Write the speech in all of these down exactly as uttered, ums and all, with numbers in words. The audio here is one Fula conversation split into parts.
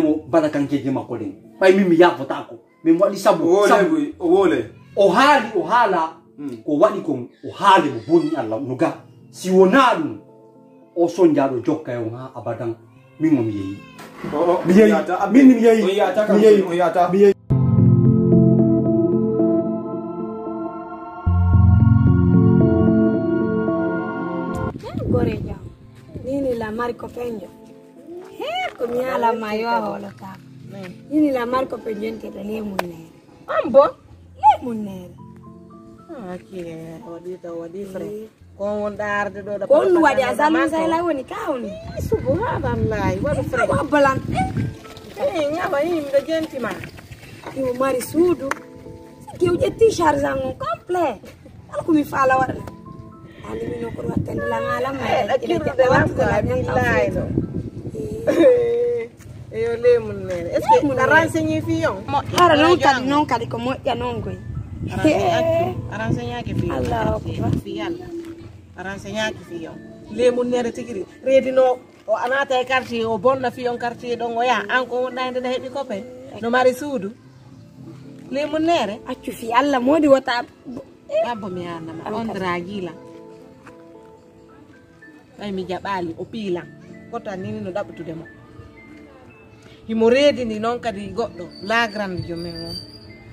Mo balakankeeji makko ɗen. Ɓay min mi yaafotaako. Min waɗi sabu, o wole sabu. Buy, o wole. O haali, o haala. Hmm. Ko waɗi kon, o haali mo boni Allah no ga. Si wonaa ɗum, o sonjaaɗo jokka e on haa abadan. Min o mi yehi. O, o, mi yehi. Min mi yehi. On yahata kam, mi yehi. On yahata. Mi yehi. Ken gore jam. Nini la mari ko penjo. He, ko mi ala ma yo holo ta. Nini la mari ko penjo ente do le munere. Ambo? Le munere. Ah, ki, waɗi ta, waɗi fre. Ko on wonɗa arde ɗo ɗa. Ko on waɗi a salon say la woni ka on. Subhanallahi, waɗi fre. Ko balan. Eh, ngaba yim da jenti ma. Yo mari suudu. Kew ƴetti charge an on complet. Ala ko mi faala waɗa. Ani mi no ko wattande la ngala ma. Eh, la kirde la ko billahi no. Eyo, le munere. Est-ce que a renseigné fi on? Hara non kadi, non kadi ko moƴƴa non koy. A renseigné fi on. Allahu akbar. Fi Allah. A renseigné fi on. Le munere tigiri. Reedi no o anata e quartier, o bonna fi on quartier ɗon o ya. An ko wonɗa hende na heɓi kope. No mari suudu. Le munere. Accu fi Allah modi wota. Abbo mi anama. On dragila. Ɓay mi jaɓaali, o piilan. Kota ni no ɗaɓɓutude mo. Himo reedini noon kadi goɗɗo, la grande jo men on,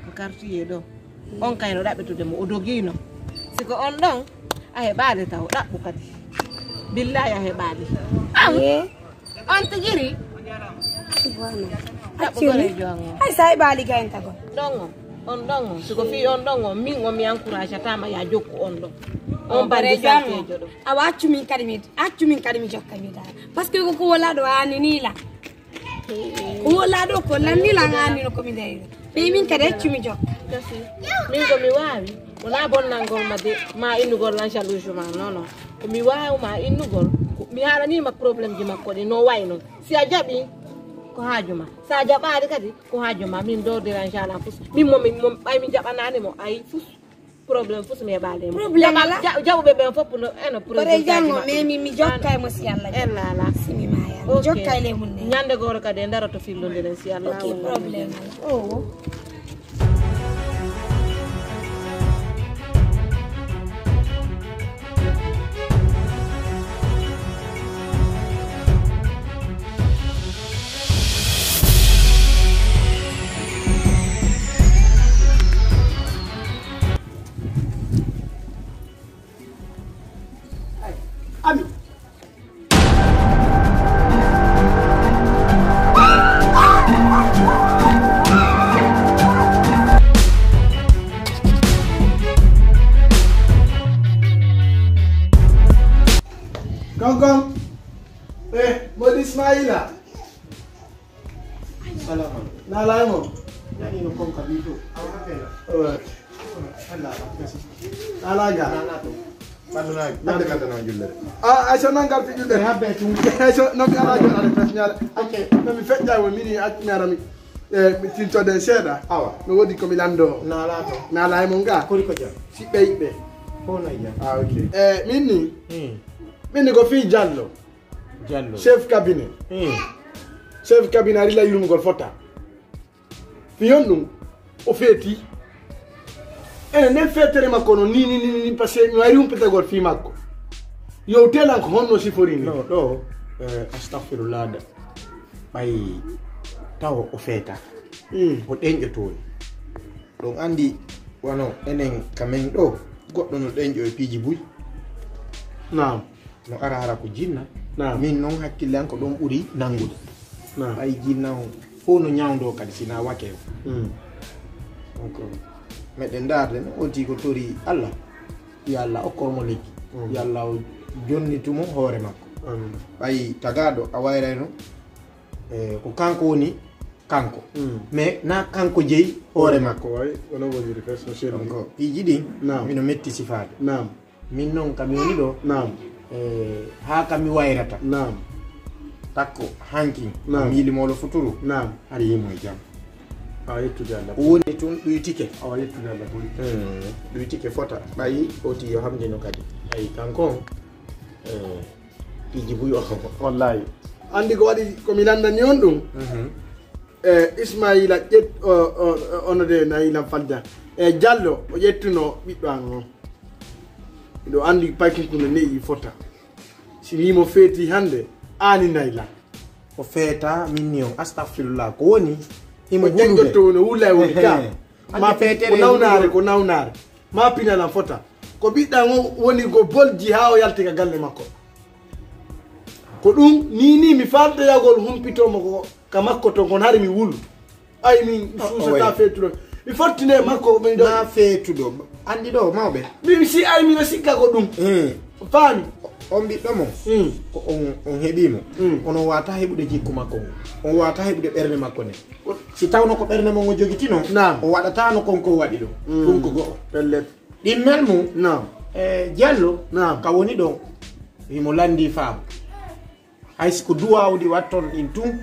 ko quartier ɗo. On kay no ɗaɓɓutude mo, o dogiino. Si ko on ɗon, a heɓaali taw, ɗaɓɓu kadi. Billahi a heɓaali. An, on tijiri. Subhanallah. Ɗaɓɓu gore jo an on. Hay sa heɓaali gayen tagol. Ɗon on, on ɗon on. Si ko fii on ɗon on, min o mi encourage tama ya jokku on ɗon. On bandi salteejo ɗo. Awa accu min kadi mi, accu min kadi mi jokka mi dara. Parce que ko ko wala ɗo ani ni la. Ko wala ɗo ko lan ni la ngani no ko mi dai. Be min kadi accu mi jokka. Kasi. Min ko mi wawi. Wala bonnangol ma de, ma innugol lan jalousement. Non, non. Ko mi wawi ma innugol. Ko mi halani ma problème ji makko ɗi no wayno. Si a jaɓi ko haaju ma. Sa jaɓaali kadi ko haaju ma. Min do dérange ala fus. Min mo, min mo, ɓay min jaɓanaani mo ay fus. Problème fus mi heɓaali mo. Problème ala. Ja-, jaɓuɓe ɓen fof no, eno, kore problème jango, mais mi, mi jokka e mo si Allah. En ala. Si mi maya. Mi jokka e le mun ne. Ñande goro kadi e ndaroto fillondiren si Allah. Ok, problème ala. Oh. Ami. Konkon. Eh, Modi Ismaila. Salamu alaikum. Nala mo. Nani no kon ka bito. Awa kela. Allah ba kasi. Nala ga. Nala to. Bandu na. Nande kanta na julle. Ah, ay so nan garti julle. Habbe tun. Ay so no mi ala jona de fes nyala. Ok. No mi fejja wo mini at mi arami. Eh, mi tinto de seda. Awa. No wodi ko mi lando. Nala to. Nala mo nga. Kori ko jam. Si be be. Ko na ya. Ah, ok. Eh, minni. Hmm. Minni ko fi jallo. Jallo. Chef cabinet. Hmm. Chef cabinet ari la yurumugol fota. Fiyon ɗum, o feeti. Ene nden feetere makko no ni, ni, ni, ni, parce que mi wayri humpitagol fii makko. Yo telan ko honno sifori ni. No, ɗo, eh, astahfirullah da. Ɓay tawo o feeta. Hmm. O ɗenƴo toon. Ɗum anndi wano enen ka men ɗo, goɗɗo no ɗenƴo e piiji buy. Naam. No ara hara ko jinna. Naam. Min noon hakkille an ko ɗum ɓuri nanngude. Naam. Ɓay jinna on fof no ñawndo kadi sina wake o. Mm. Donc, meɗen ndaarde no, on tii ko tori Allah. Yo Allah okkor mo lekki. Mm. Yo Allah o jonnitumo hoore makko. Amiin. Ɓay tagaaɗo a wayrayno, eh, ko kanko woni kanko. Mm. Mais na kanko jeyi hoore makko. Ko wayi, wona woniri kay so selli. Donc, piiji ɗin, naam, mino metti sifaade. Naam. Min noon kam mi woni ɗo. Naam. Eh, haa kam mi wayrata. Naam. Takko, hankin, naam, miili moolo futuru. Naam. Hari yimo e jam. Awa yettude Allah. Ko woni tun ɗuytike. Awa yettude Allah buri. Hmm. Ɗuytike fota. Ɓayi oti yo hamdino kadi. Ayi, kanko on. Eh, piiji buy o. Wallahi. Anndi ko waɗi ko mi lanndani on ɗum? Mhm. E Ismaila ƴet o- o- o- ono de nayi lam falja. E Jallo o ƴettuno ɓiɗɗo an on. Miɗo anndi paykunkunde ne'i fota. Si mi mo feeti hannde, aani nayi lam. O feeta min ni on, astahfirullah. Ko woni? Himo o hulude. Ƴeŋƴotto woni wulay woni ka. Ehe. Ma feetere ko nawnaare, hulude. Ko nawnaare. Ma pinalan fota. Ko ɓiɗɗan o woni go bolji haa o yalti ka galle makko. Ko ɗum ni ni mi faamta yagol humpito mo ko ka makko ton kon hari mi wulu. Ay min mi suusata feetuɗo. Mi fottine makko min ɗo. Na feetuɗo. Anndi ɗo mawɓe. Min si ay min sikka ko ɗum. Eh. Faami. On ɓiɗɗo mo. Mm. Ko on on heɓi mo. Mm. Kono wata heɓude jikku makko ngu. On wata heɓude ɓernde makko ne. Si tawno ko ɓernde mo ngo jogitino. Naam. O waɗata no kon ko waɗi ɗo. Mm. Ɗum ko go'o. Pellet. Ɗimmel mum. Naam. E Jallo. Naam. Ka woni ɗon. Himo lanndi faamu. Hay si ko duwawuɗi watton ɗin tun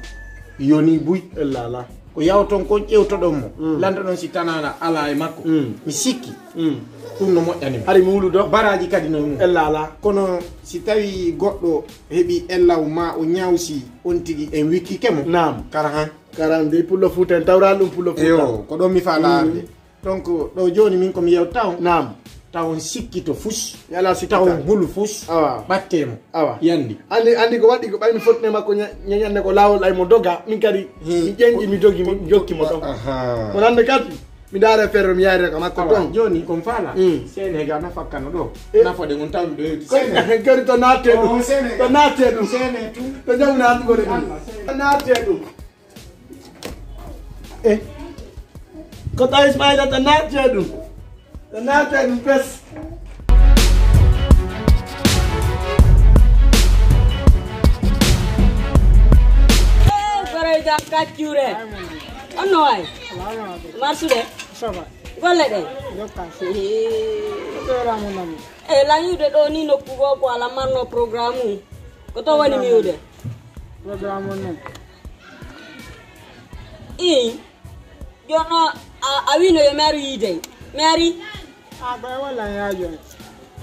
yoni buy. Ella ala. Ko yawton kon ƴewtoɗon mo. Mm. Lantoɗon si tanana ala e makko. Mm. Mi sikki. Mm. Ɗum no moƴƴani mo. Hari mi wuludo. Baraji kadi no e mum. Ella ala. Kono si tawi goɗɗo heɓi ellaw ma o ñawsi on tigi en wikkike mo. Naam. Kara han. Kara han de pullo fuuta en tawral ɗum pullo fuuta. Eyo, ko ɗon mi faala arde. Donc ɗo jooni min ko mi yewta on. Naam. Taw on sikkito fus. Yala sikkita. Taw on hulu fus. Awa. Ɓatte mo. Awa. Yandi. Andi andi ko waɗi ko ɓaymi fotne makko ña- ñañande ko laawol ay mo doga min kadi. Hmm. Mi ƴeñƴi mi dogi mi jokki mo ɗon. Aha. Ko nande kadi mi daara ferro mi yaare ka makko. Awa ton jooni kon faala. Hmm. Sene ga nafa kano ɗo. Eh. Nafa de ngon taw mi ɗo yewti. Ko sene gari to natte ɗum. Oh, sene. To natte ɗum. Sene tu. To jawna andugol ɗum. Allah, sene. To natte ɗum. Eh. Ko tawi Ismaila ta naati e ɗum. Ta naati e ɗum pes. Eh, goreyda kaccure. Onno waay. Marsude. Golle ɗe. Jokka. Eh. Ɗo ramu nami. E lañude ɗo ni nokku goo ko ala marno programme um. Ko to woni miwde. Programme on non. I jono a, a wino yo mi aru yiide. Mi ari. A ɓay walla ya joni.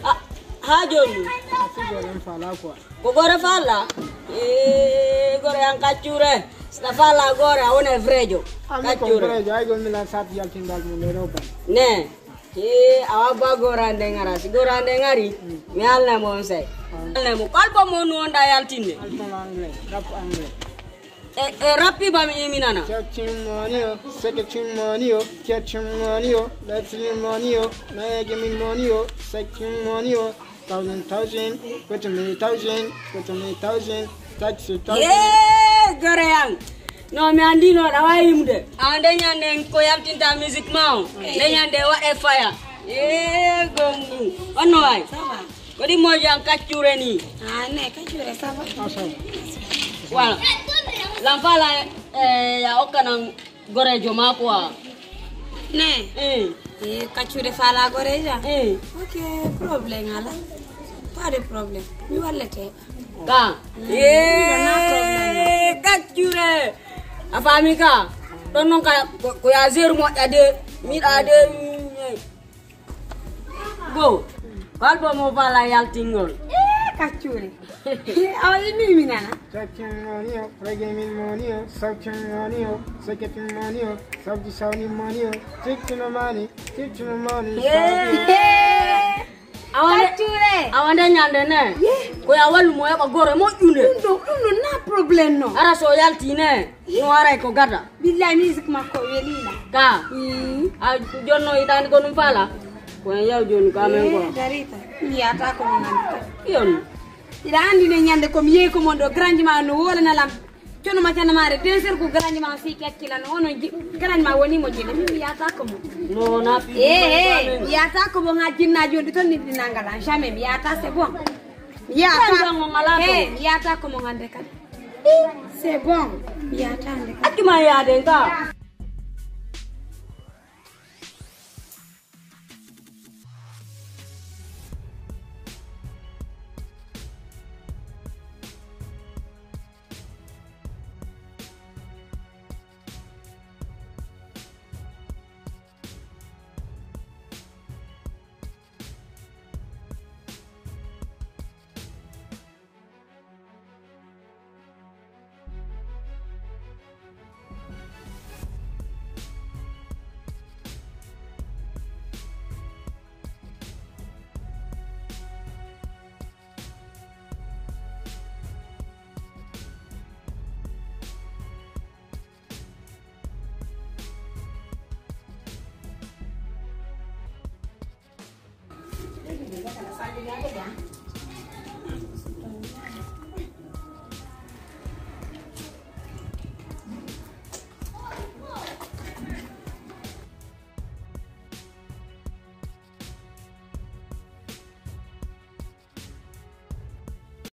A ha joni. A si joni fala quoi. Ko gore fala. E gore an kaccure. Sina fala gore a wona vrejo. Kaccure. Vrejo ay go milan sat yaltindal mo ne roba. Ne. He awa ba gorande ngara si gorande ngari. Mi alna mo on say. Alna mo kalbo mo no onda yaltinde. Alpha anglais, rap anglais. E e rappi ba mi iminana. Catching money, oh, second money, oh, catching money, oh, let's money, oh, now give me money, oh, second money, oh. Thousand, thousand, go to me, thousand, go to me, thousand, taxi, thousand. Ye gore yang. No mi andino da wayi yimde. Ande nyande ko yaltinta music ma o. Nde nyande wa e fire. Ye gongu. Onno way. Ko di mo jang kaccure ni. Ah ne kaccure ça va. Voilà. Lamfala eh, ya okkanan gorejo ma quoi. Ne. Eh. Eh, kaccude fala goreja. Eh. Ok, problème ala. Pas de problème. Mi wallete. Ka. Eh, kaccure. A fami ka. Don non ka ko ya zéro mo ya de. Mi da de. Go. Kalbo mo fala yaltingol. Eh, kaccure. Awa ini mi nana. Checking money, reggae min money, searching money, second money, sabji sauni money, chicken money, chicken money. Awande nyande ne. Ko ya walu mo ya ko gore mo junde. Ɗum ɗo ɗum ɗo na problème no. Ara so yalti ne. No ara ko gada. Billahi musique makko welina. Ka. A jonno itani ko ɗum fala. Ko en yaw joni ko amen ko. Darita. Yata ko ngam. Yon. Iɗa anndi ne ñande ko mi yehi ko mon ɗo, grand ma no wolana lam. Cono ma canamaare deux heures ko grand ma fi kakkila no ono grand ma woni mo jine min mi yata ko mo. No na fi. Eh eh mi yata ko mo ha jinna joni ton ni dinangala jamais mi yata c'est bon. Mi yata. Eh mi yata ko mo ngande kadi. C'est bon. Mi yata nde kadi. Akima yade ka. Ngesa no sallinaade jam.